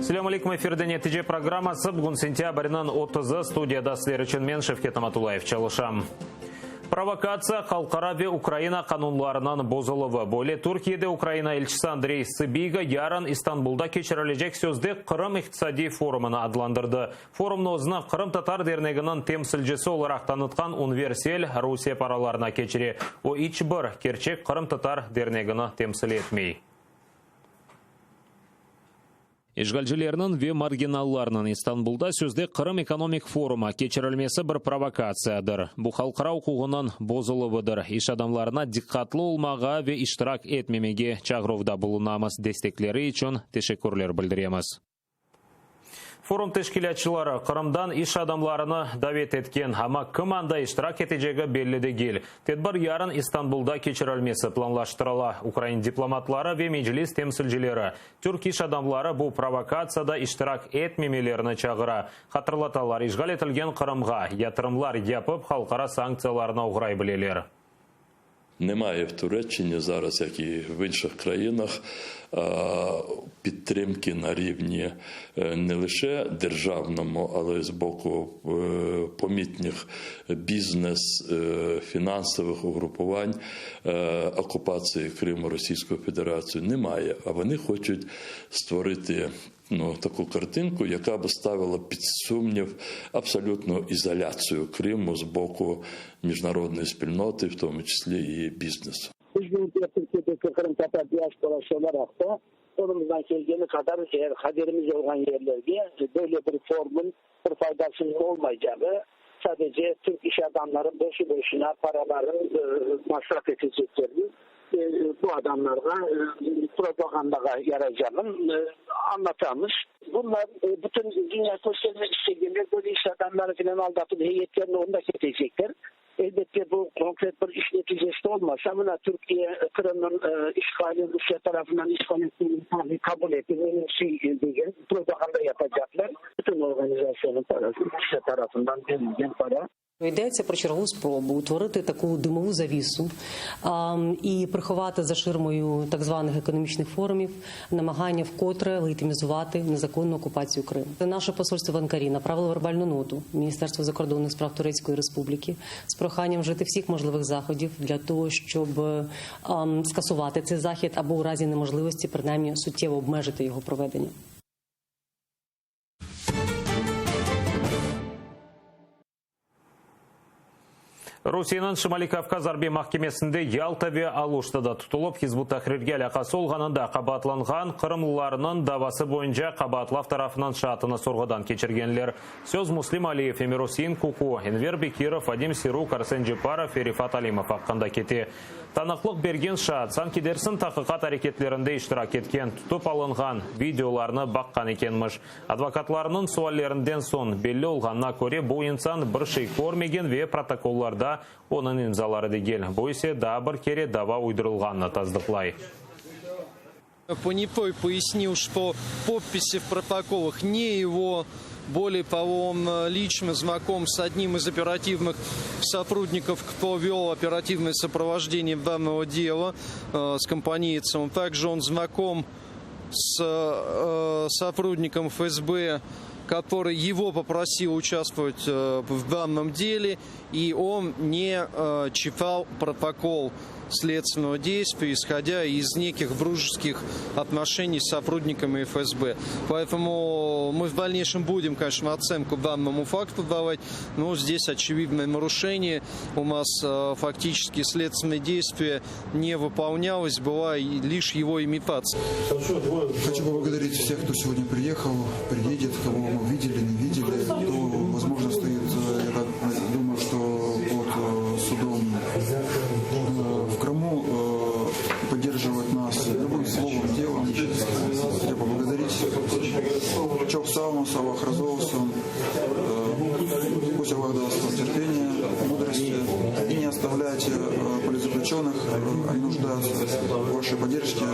Selâm aleyküm, efirde Netice programması. Bugün sentâbrniñ otuzı, studiyada sizler içün men, Şevket Namatullayev, çalışam. Provokatsiya, halqara ve Ukraina qanunlarınıñ bozuluvı. Böyle Türkiyede Ukraina elçisi Andrey Sıbiga yarın İstanbulda keçirilecek sözde Qırım iqtisadiy forumını adlandırdı. Forumnı özüni Qırımtatar derneginiñ temsilcisi olaraq tanıtqan Ünver Sel Rusiye paralarına keçire. O iç bir kerçek qırımtatar dernegini temsil etmey. İşğalcilerniñ ve marginallarnıñ İstanbulda sözde Qırım ekonomik forumı keçirilmesi bir provokatsiyadır. Bu halqara uquğınıñ bozuluvıdır. İş adamlarına diqqatlı olmağa ve iştirak etmemege çağıruvda bulunamız. Destekleri içün teşekkürler bildiremiz. Forum teşkilâtçıları Qırımdan iş adamlarını davet etken, amma kim anda iştirak etecegi belli degil. Tedbir yarın İstanbulda keçirilmesi planlaştırıla. Ukrain diplomatları ve Meclis temsilcileri türk iş adamları bu provokatsiyada iştirak etmemelerini çağıra. Hatırlatalar, işğal etilgen Qırımğa yatırımlar yapıp, halqara sanktsiyalarına oğray bileler. Немає в Туреччині зараз, як і в інших країнах, підтримки на рівні не лише державному, але й з боку помітних бізнес, фінансових угрупувань окупації Криму Російською Федерацією немає. А вони хочуть створити ну, таку картинку, яка б ставила під сумнів абсолютну ізоляцію Криму з боку міжнародної спільноти, в тому числі і бізнесу. Türkiyedeki Qırımtatar diasporası olaraq da qolumızdan kelgeni qadar eğer haberimiz olğan yerlerge böyle bir forumın bir faydasınıñ olmaycağı, sadece türk iş adamları boşu-boşuna paraların masraf eteceklerini, bu adamlarğa propagandağa yaraycağın añlatamız. Bunlar bütün dünya köstermek istegenler, böyle iş adamları filan aldatıp heyetlerini onda ketecekler. Elbette, bu konkret bir iş neticesi de olmasa, mına Türkiye Qırımnıñ işğali, Rusiye tarafından işğal etilgenini qabul etti, menimsey degen propaganda yapacaqlar. Bütün organizatsiyanıñ parası Rusiye tarafından berilgen para. Йдеться про чергову спробу утворити таку димову завісу і приховати за ширмою так званих економічних форумів намагання вкотре легітимізувати незаконну окупацію Криму. Наше посольство в Анкарі направило вербальну ноту Міністерству закордонних справ Турецької Республіки з проханням вжити всіх можливих заходів для того, щоб скасувати цей захід або у разі неможливості принаймні суттєво обмежити його проведення. Rusiyeniñ Şimaliy Kavkaz arbiy mahkemesinde Yalta ve Aluştada tutulıp, Hizb ut-Tahrirge alâqası olğanında qabaatlanğan qırımlılarnıñ davası boyunca qabaatlav tarafınıñ şaatını sorğudan keçirgenler. Söz Muslim Aliyev, Emir-Usein Kuku, Enver Bekirov, Vadim Siruk, Arsen Cepparov ve Refat Alimov aqqında kete. Tanıqlıq bergen şaat, sanki dersiñ taqiqat areketlerinde iştirak etken, tutıp alınğan videolarnı baqqan ekenmiş. Advokatlarnıñ suallerinden soñ belli olğanına köre, bu insan bir şey körmegen ve protokollarda onıñ imzaları degil. Bu ise daa bir kere dava uydurılğanını tasdıqlay. Ponitoy poyasnil, çto podpisi v protokolах ne ego, bolee togo, on liçno znakom s odnim iz operativnıh sotrudnikov, kto vel operativnoe soprovojdenие dannogo dela s kompaniytsem. Takje on znakom s sotrudnikom FSB, kotoryy ego poprosil uçastvovat v dannom dele, i on ne çital protokol sledstvennogo deystviya, ishodâ iz nekih drujeskih otnoşeniy s sotrudnikami FSB. Poetomu mı v dalneyşem budem, koneçno, otsenku dannomu faktu davat, no zdes oçevidnoe naruşeniye, u nas faktiçeski sledstvennoe deystviye ne vıpolnâlos, byla liş ego imitatsiya. Хочу поблагодарить всех, кто сегодня приехал, приедет, кого мы видели, не видели, кто, возможно, стоит, я так думаю, что под судом в Крыму, поддерживает нас любым словом, делом. Хотел поблагодарить. Çoq sağ oluñız, Allah razı olsun. Пусть Аллах даст вам терпение, мудрости и не оставляйте политзаключенных, они нуждаются в вашей поддержке.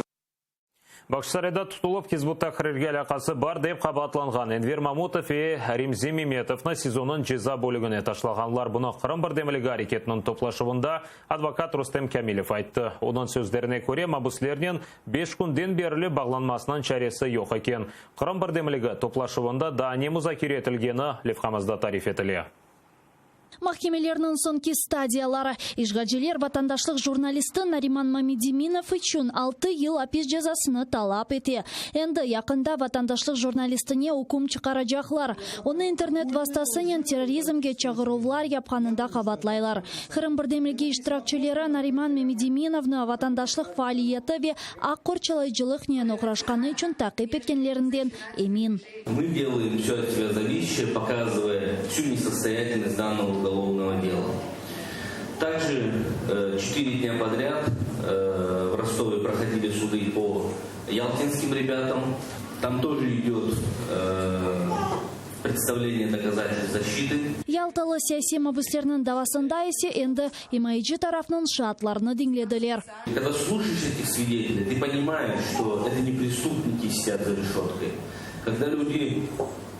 Bağçasarayda tutulıp Hizb ut-Tahrirge alâqası bar dep qabaatlanğan Enver Mamutov ve Remzi Memetovnı SİZOnıñ ceza bölügine taşlağanlar. Bunı Qırım birdemligi areketiniñ toplaşuvında advokat Rustem Kâmilev ayttı. Onıñ sözlerine köre, mabüslernen beş künden berli bağlanmasınıñ çaresi yoq eken. Qırım birdemligi toplaşuvında daa ne muzakere etilgeni levhamızda tarif etile. Mahkemelerniñ soñki stadiyaları. İşğalciler vatandaşlıq jurnalisti Nariman Mamedeminov içün altı yıl apis cezasını talap ete. Endi yaqında vatandaşlıq jurnalistine üküm çıqaracaqlar. Onı internet vastasınen terrorizmge çağıruvlar yapqanında qabaatlaylar. Qırım birdemligi iştirakçileri Nariman Memedeminovnı vatandaşlıq faaliyeti ve aq qorçalayıcılıqnen oğraşqanı içün taqip etkenlerinden emin. Мы делаем все от себя зависящее, показывая всю несостоятельность данного уголовного дела. Также четыре дня подряд в Ростове проходили суды по ялтинским ребятам. Там тоже идет представление доказательств защиты. Yaltalı siyasiy mabüslerniñ davasında ise endi imayeci tarafnıñ şaatlarını diñlediler. Когда слушаешь этих свидетелей, ты понимаешь, что это не преступники сидят за решеткой. Когда люди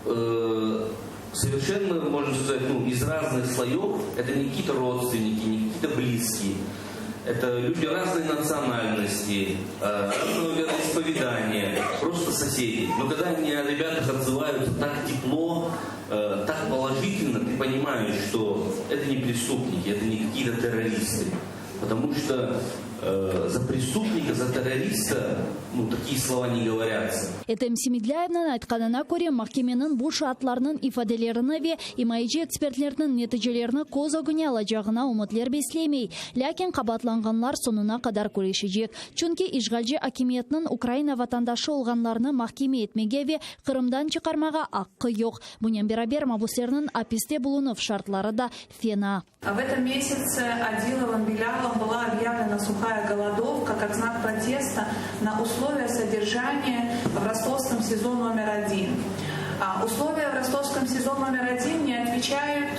э, совершенно, можно сказать, ну, из разных слоев, это не какие-то родственники, не какие-то близкие, это люди разной национальности, э, разного вероисповедания, просто соседи. Но когда они о ребятах отзываются так тепло, э, так положительно, ты понимаешь, что это не преступники, это не какие-то террористы. Потому что э, за преступника, за террориста, ну, такие слова не говорятся. Edem Semedlâyevniñ aytqanına köre, mahkemeniñ bu şaatlarnıñ ifadelerini ve imayeci ekspertlerniñ neticelerini köz ögüne alacağına ümütler beslemey. Lâkin qabaatlanğanlar soñuna qadar küreşecek. Çünki işğalci akimiyetniñ Ukraina vatandaşı olğanlarnı mahkeme etmege ve Qırımdan çıqarmağa aqqı yoq. Bunen beraber, mabüslerniñ apiste bulunuv şartları da fena. В этом месяце Адиловым Билялом была объявлена сухая голодовка как знак протеста на условия содержания в ростовском СИЗО номер один. Условия в ростовском СИЗО номер один не отвечают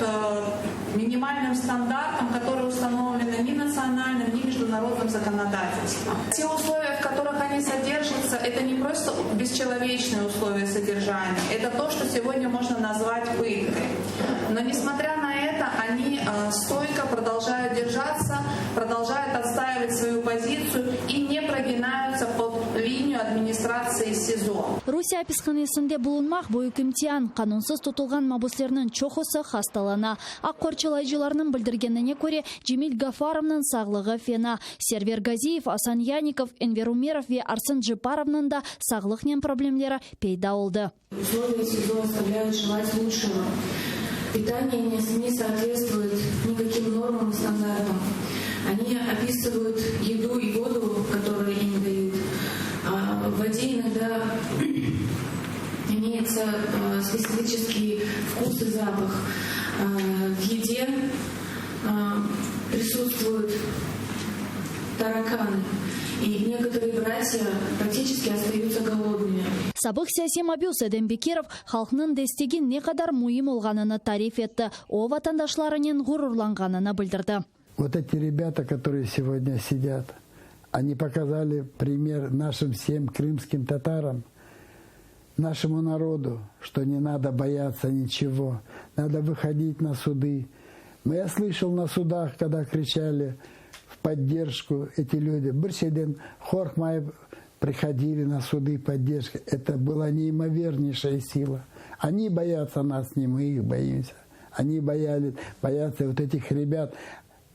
минимальным стандартам, которые установлены ни национальным, ни международным законодательством. Те условия, в которых они содержатся, это не просто бесчеловечные условия содержания, это то, что сегодня можно назвать пыткой. Но несмотря на это, они стойко продолжают держаться, продолжают отстаивать свою позицию и не прогинаются под линию администрации СИЗО. Rusiye apishanesinde bulunmaq büyük imtian. Qanunsız tutulğan mabüslerniñ çoqusı hastalana. Aq qorçalayıcılarnıñ bildirgenine köre, Cemil Gafarovnıñ sağlığı fena. Server Gaziyev, Asan Yanikov, Enver Umerov ve Arsen Ceparovnıñ da sağlıqnen problemleri peyda oldı. Условия СИЗО оставляют желать лучшего. Питание не, не соответствует никаким нормам и стандартам. Они описывают еду и воду, которые им дают. А в воде иногда имеется специфический вкус и запах. В еде присутствуют тараканы. И некоторые братья практически остаются голодными. Sabıq siyasiy mabüs Edem Bekirov halqnıñ destegi ne qadar müim olğanını tarif etti. O, vatandaşlarınen ğururlanğanını bildirdi. Вот эти ребята, которые сегодня сидят, они показали пример нашим всем крымским татарам, нашему народу, что не надо бояться ничего, надо выходить на суды. Но я слышал на судах, когда кричали в поддержку эти люди, bir şeyden qorqmayıp приходили на суды поддержки. Это была неимовернейшая сила. Они боятся нас, не мы их боимся. Они боялись, боятся вот этих ребят.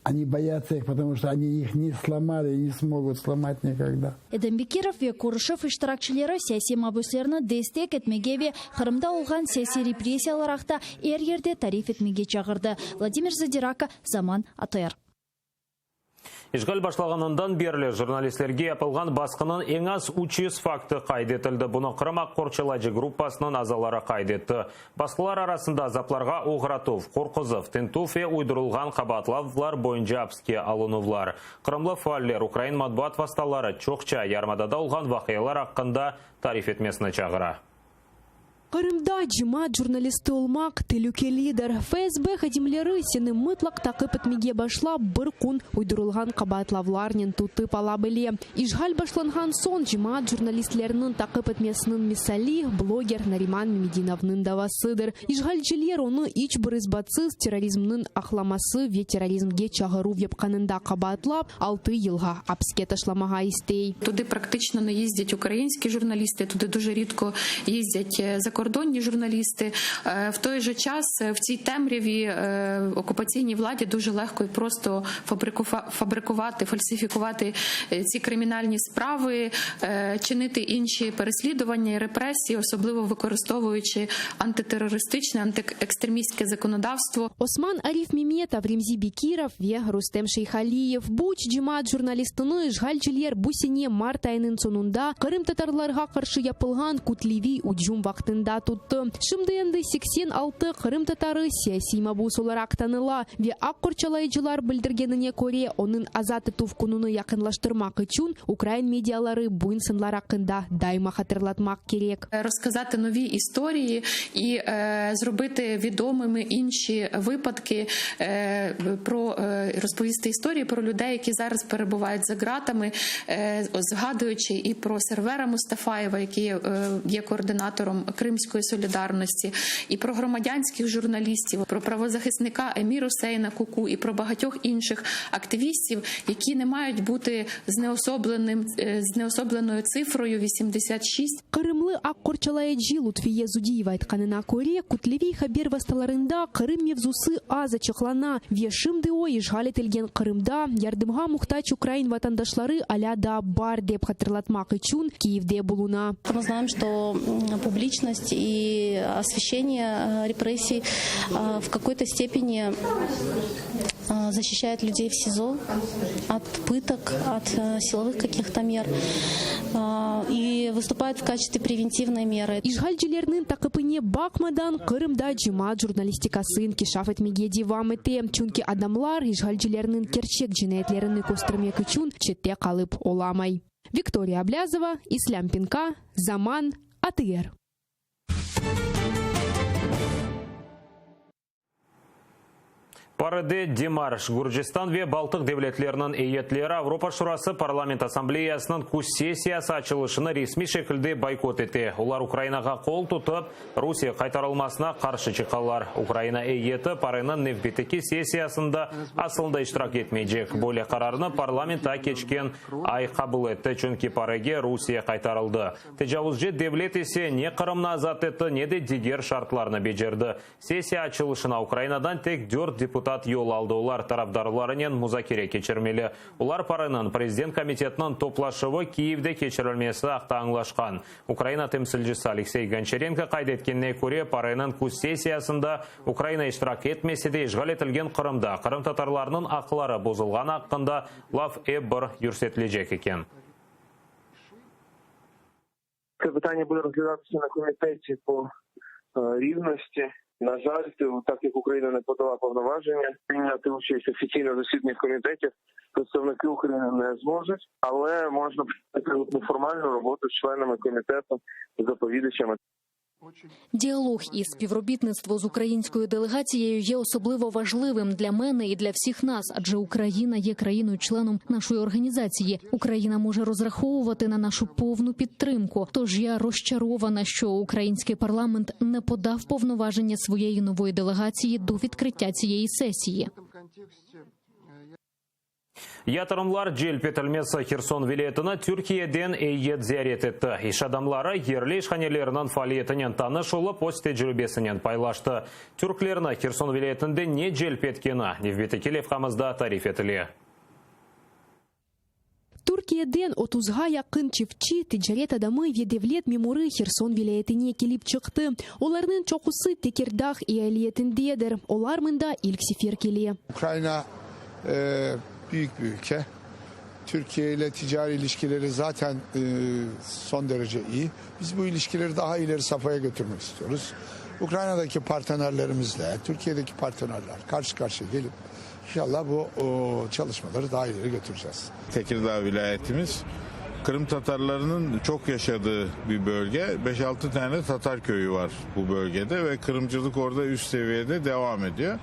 Они боятся их, потому что они их не сломали и не смогут сломать никогда. Edem Bekirov ve körüşüv iştirakçileri siyasiy mabüslerni destek etmege ve Qırımda olğan siyasiy repressiyalar aqta er yerde tarif etmege çağırdı. Vladimir Zadirako, Zaman ATR. İşğal başlağanından berli jurnalistlerge yapılğan basqınıñ eñ az 300 faktı qayd etildi. Bunı Qırım aq qorçalayıcı gruppasınıñ azaları qayd etti. Basqılar arasında azaplarğa oğratuv, qorquzuv, tintüv ve uydurılğan qabaatlavlar boyunca apiske alınuvlar. Qırımlı faaller ukrain matbuat vastaları çoqça yarımadada olğan vaqialar aqqında tarif etmesini çağıra. Qırımda cemaat jurnalisti olmaq telükelidir. FSB hadimleri seni mıtlaq taqip etmege başlap, bir kün uydurılğan qabaatlavlarnen tutıp ala bile. İşğal başlanğan soñ cemaat jurnalistleriniñ taqip etmesiniñ misali, bloger Nariman Memedinovnıñ davasıdır. İşğalciler onı iç bir isbatsız terrorizmniñ aqlaması ve terrorizmge çağıruv yapqanında qabaatlap, altı yılğa apske taşlamağa istey. Tudı praktično ne yizdyat ukrainskiy jurnalisti, tudı duje ridko yizdyat zakordonni jurnalisti. V toy je ças v tsiy temrяві okupatsiyniy vlaді дуже lегко і просто фабрикувати, фальсифікувати ці кримінальні справи, чинити інші переслідування і репресії, особливо використовуючи антитерористичне, антиекстремістське законодавство. Osman Arif Memetov, Remzi Bekirov ve Rustem Şeyhaliyev bu üç cemaat jurnalistini işğalciler bu sene mart ayınıñ soñunda qırımtatarlarğa qarşı yapılğan kütleviy ücüm vaqtında tuttı. Şimdi endi 86 qırımtatarı siyasiy mabus olaraq tanıla ve aq qorçalayıcılar bildirgenine köre, onıñ azat etüv kününi yaqınlaştırmaq içün ukrain mediaları bu insanlar aqqında daima hatırlatmaq kerek. Розказати нові історії і зробити відомими інші випадки, про розповісти історії про людей, які зараз перебувають за ґратами, згадуючи і про Сервера Мустафаєва, який є координатором Кримської солідарності, і про громадянських журналістів, про правозахисника Еміру Сейна Куку, і про багатьох інших активістів, які не мають бути знеособленим, знеособленою цифрою 86. Qırımlı aq qorçalayıcı Lutfiye Zudiyeva aytqanına köre, kütleviy haber vastalarında Qırım mevzusı az açıqlana ve şimdi o, işğal etilgen Qırımda yardımğa muhtac ukrain vatandaşları alâ daa bar dep hatırlatmaq içün Kiyevde buluna. Мы знаем, что публичность и освещение репрессий в какой-то степени защищает людей в СИЗО от пыток, от силовых каких-то мер и выступает в качестве превентивной меры. İşğalcilerniñ taqipine baqmadan, Qırımda cemaat jurnalistikası inkişaf etmege devam ete, çünki adamlar işğalcilerniñ kerçek cinayetlerini köstermek içün çette qalıp olamay. Viktoriya Ablâzova, İslâm Pinka, Zaman, ATR. PAREde demarş, Gürcistan ve Baltıq devletleriniñ eyyetleri Avropa Şurası Parlament Assambleyasınıñ küz sessiyası açılışını resmiy şekilde boykot ete. Olar Ukrainağa qol tutıp, Rusiye qaytarılmasına qarşı çıqalar. Ukraina eyyeti PAREniñ nevbetteki sessiyasında asılında iştirak etmeycek. Böyle qararnı parlament taa keçken ay qabul etti, çünki PAREge Rusiye qaytarıldı. Tecavuzcı devlet ise ne Qırımnı azat etti, ne de diger şartlarnı becerdi. Sessiya açılışına Ukrainadan tek dört deputat yol aldı, olar tarafdarlarınen muzakere keçirmeli. Olar PAREniñ Prezident komitetiniñ toplaşuvı Kiyevde keçirilmesi aqta añlaşqan. Ukraina temsilcisi Aleksey Gonçarenko qayd etkenine köre, PAREniñ küz sessiyasında Ukraina iştirak etmese de, işğal etilgen Qırımda qırımtatarlarnıñ aqları bozulğanı aqqında laf ep bir yürsetilecek eken. Це питання буде розглядатися на комітеті по рівності. На жаль, так як Україна не подала повноваження, прийняти участь офіційно засіданнях комітетів представники України не зможуть, але можна почати неформальну роботу з членами комітету, з доповідачами. Діалог і співробітництво з українською делегацією є особливо важливим для мене і для всіх нас, адже Україна є країною-членом нашої організації. Україна може розраховувати на нашу повну підтримку. Тож я розчарована, що український парламент не подав повноваження своєї нової делегації до відкриття цієї сесії. Yatırımlar celp etilmesi Herson vilâyetini Türkiyeden eyyet ziyaret etti. İş adamları yerli işhaneleriniñ faaliyetinen tanış olıp, öz tecribesinen paylaştı. Türklerni Herson vilâyetinde ne celp etkeni nevbetteki levhamızda tarif etile. Türkiyeden otuzğa yaqın çiftçi, ticaret adamı ve devlet memurı Herson vilâyetine kelip çıqtı. Olarnıñ çoqusı Tekirdağ ealiyetindedir. Olar mında ilk sefer kele. Ukraina büyük bir ülke. Türkiye ile ticari ilişkileri zaten son derece iyi. Biz bu ilişkileri daha ileri safhaya götürmek istiyoruz. Ukrayna'daki partnerlerimizle, Türkiye'deki partnerler karşı karşıya gelip inşallah bu çalışmaları daha ileri götüreceğiz. Tekirdağ vilâyetimiz. Kırım Tatarlarının çok yaşadığı bir bölge. 5-6 tane Tatar köyü var bu bölgede ve Kırımcılık orada üst seviyede devam ediyor.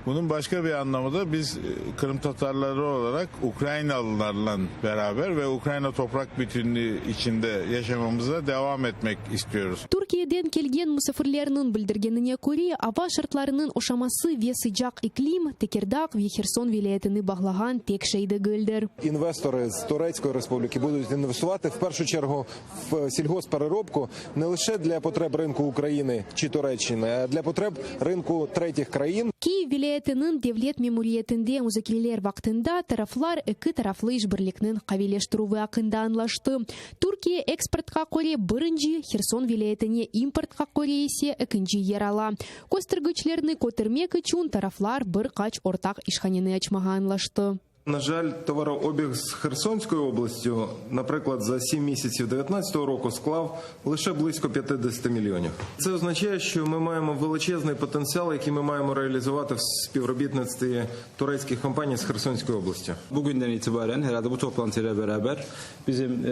Bunun başka bir anlamı da biz Kırım Tatarları olarak Ukraynalılarla beraber ve Ukrayna toprak bütünlüğü içinde yaşamamıza devam etmek istiyoruz. Türkiyeden kelgen musafirlerniñ bildirgenine köre, ava şartlarınıñ oşaması ve sıcaq iklim Tekirdağ ve Herson vilâyetini bağlağan tek şey degildir. İnvestory з Турецької Республіки будуть інвестувати в першу чергу в сільгосппереробку не лише для потреб ринку України чи Туреччини, а для потреб ринку третіх країн. Kiyev vilâyetiniñ devlet memuriyetinde muzakereler vaqtında taraflar eki taraflı işbirlikniñ qaviyleştirüvi aqqında añlaştı. Türkiye eksportqa köre birinci, Herson vilâyetine importqa köre ise ekinci yer ala. Köstergiçlerni kötermek içün taraflar bir qaç ortaq işhaneni açmağa añlaştı. На жаль, товарообіг з Херсонською областю, наприклад, за сім місяців дев'ятнадцятого року склав лише близько п'ятдесяти мільйонів. Це означає, що ми маємо величезний потенціал, який ми маємо реалізувати в співробітництві турецьких компаній з Херсонською областю. Bugünden itibaren herhalde bu toplantıyla beraber bizim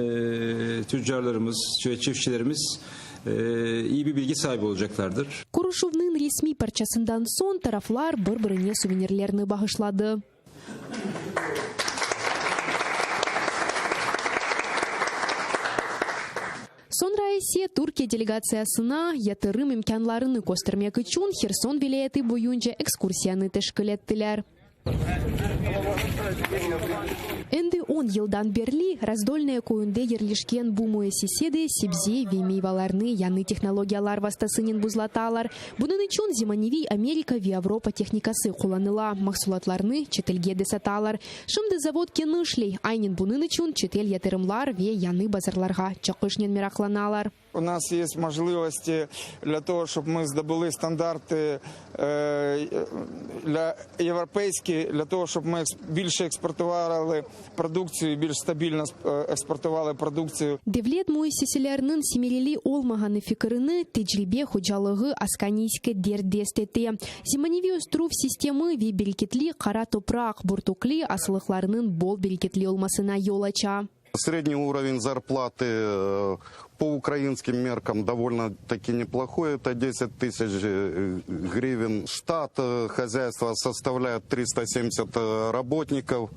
tüccarlarımız ve çiftçilerimiz iyi bir bilgi sahibi olacaklardır. Körüşüvniñ resmiy parçasından soñ taraflar bir-birine suvenirlerni bağışladı. Soñra ise Türkiye delegatsiyasına yatırım imkânlarını köstermek içün Herson vilâyeti boyunca ekskursiyanı teşkil ettiler. Endi on yıldan berli Razdolnoye köyünde yerleşken bu müessisede sebze ve meyvalarnı yañı tehnologiyalar vastasınen buzlatalar. Bunıñ içün zemaneviy Amerika ve Avropa tehnikası qullanıla, mahsulatlarnı çetelge de satalar. Şimdi zavod kenişley, aynen bunıñ içün çetel yatırımlar ve yañı bazarlarğa çıqışnen meraqlanalar. U nas есть можливости для того, щоб ми здобули стандарти для європейські, для того, щоб ми більше експортували продукцію, більш стабільно експортували продукцію. Devlet müessiseleriniñ semereli olmağanı fikirini tecribe hocalığı Askaniyski derdest ete. Zemaneviy östürüv sistemi ve bereketli qara topraq bürtükli asıllıqlarınıñ bol bereketli olmasına yol aça. Средний уровень зарплаты по украинским меркам довольно-таки неплохой, это 10 тысяч гривен. Штат хозяйства составляет 370 работников,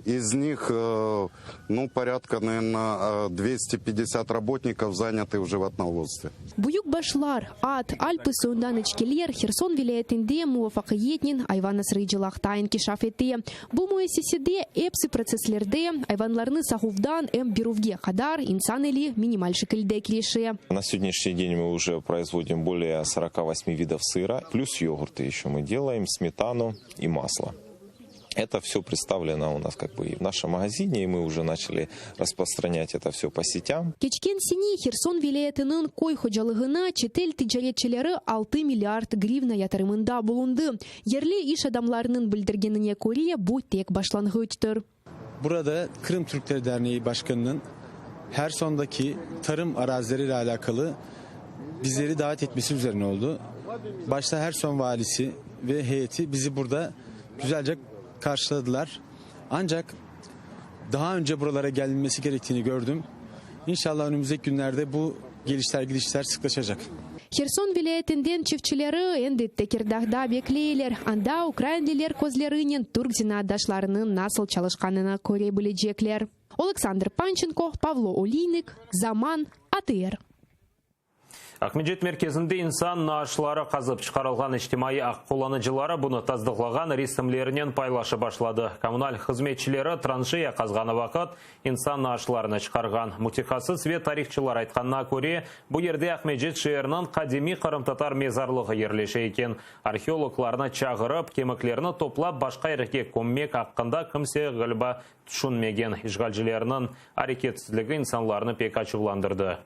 из них порядка, наверно, 250 работников заняты в животноводстве. Büyük başlar, at, Alpı soyundan eçkiler Herson vilâyetinde muvafaqiyetnen ayvan asrayıcılaqta inkişaf ete. Bu müessisede epsi protsesslerde ayvanlarnı sağuvdan em berüvge qadar insan eli minimal şekilde kirişe. На сегодняшний день мы уже производим более сорока восьми видов сыра, плюс йогурты еще мы делаем, сметану и масло. Это все представлено у нас и в нашем магазине, и мы уже начали распространять это все по сетям. Keçken sene Herson vilâyetiniñ köy hocalığına çetel ticaretçileri 6 milliard grivna yatırımında bulundı. Yerli iş adamlarınıñ bildirgenine köre, bu tek başlanğıçtır. Burada Kırım Türkleri Derneği Başkanı'nın Herson'daki tarım arazileriyle alakalı bizleri davet etmesi üzerine oldu. Başta Herson valisi ve heyeti bizi burada güzelce karşıladılar. Ancak daha önce buralara gelinmesi gerektiğini gördüm. İnşallah önümüzdeki günlerde bu gelişler gidişler sıklaşacak. Herson vilâyetinden çiftçileri endi Tekirdağda bekleyler. Anda ukrainliler közlerinen türk zenaatdaşlarınıñ nasıl çalışqanını köre bilecekler. Oleksandr Pançenko, Pavlo Oliynik, Zaman, ATR. Aqmescit merkezinde insan naaşları qazıp çıqarılğan içtimaiy ağ qullanıcıları bunı tasdıqlağan resimlerinen paylaşıp başladı. Kommunal hızmetçileri tranşeya qazğanı vaqıt insan naaşlarını çıqarğan. Mütehassıs ve tarihçılar aytqanına köre, bu yerde Aqmescit şeeriniñ qadimiy qırımtatar mezarlığı yerleşe eken. Arheologlarnı çağırıp, kemiklerni toplap başqa yerge kömmek aqqında kimse, ğaliba, tüşünmegen. İşğalcilerniñ areketsizligi insanlarnı pek açuvlandırdı.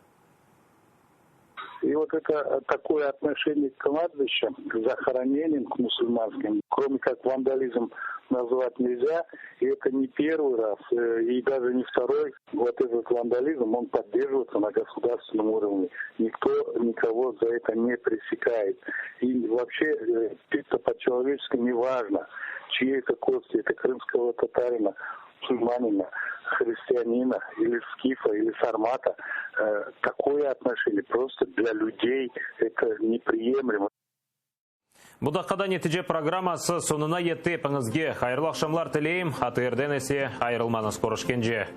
И вот это такое отношение к кладбищам, к захоронениям, к мусульманским, кроме как вандализм назвать нельзя. И это не первый раз, и даже не второй. Вот этот вандализм, он поддерживается на государственном уровне. Никто никого за это не пресекает. И вообще, чисто по-человечески не важно, чьи это кости, это крымского татарина. Мусульманина, христианина или скифа, или сармата, такое отношение просто для людей это неприемлемо. Bu daqqada Netice programması soñuna yetti. Epiñizge hayırlı aqşamlar tileyim. ATRden ise ayırılmañız. Körüşkence.